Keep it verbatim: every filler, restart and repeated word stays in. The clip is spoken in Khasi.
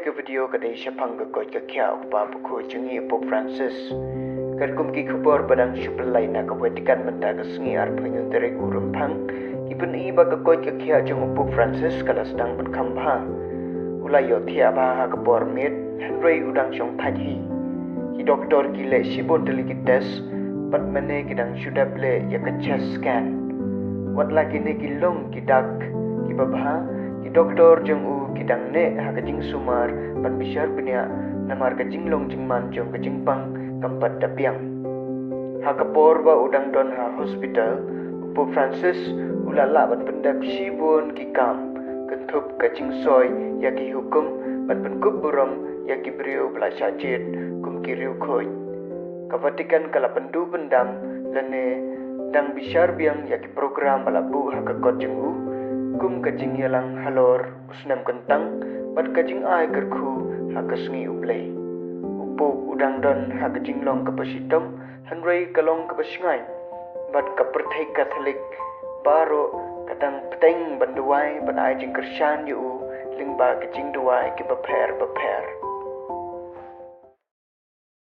Ka video ka dei shaphang ka koit ka khiah u kpa bakhuid jong ngi u Pope Francis. Katkum ki khubor ba dang shu pynlait na ka Vatican mynta ka sngi arphew hynñiew tarik u Rymphang, ki pyni ba ka koit ka khiah jong u Pope Francis ka la sdang ban kham bha. U la ïohthiah bha ha ka por miet, hynrei u dang shong thait hi. Ki doktor ki leh shibun tylli ki test, bad mynne ki dang shu dep leh ïa ka chest scan. Wat la kine ki long ki dak kiba bha, ki doktor jong u ki dang neh ha ka jingsumar ban bishar bniah, namar ka jinglong jingman jong ka jingpang kam pat da biang. Ha ka por ba u dang don ha hospital, u Pope Francis u la lah ban pyndep shibun ki kam, kynthup ka jingsoi ïa ki hukum, ban pynkup burom ïa ki briew ba la shah jied kum ki riewkhuid. Ka Vatican ka la pynduh pyndam lane dang bishar biang ïa ki program ba la buh ha ka kot jong u, kum ka jingïalang halor u snem kyntang, bad ka jingai kyrkhu ha ka sngi U Blei. U Pope u dang don ha ka jinglong kaba shitom, hynrei ka long kaba shngaiñ, bad ka pyrthei Katholik baroh ka dang bteng ban duwai, ban ai jingkyrshan ïa u lyngba ka jingduwai kiba pher bapher.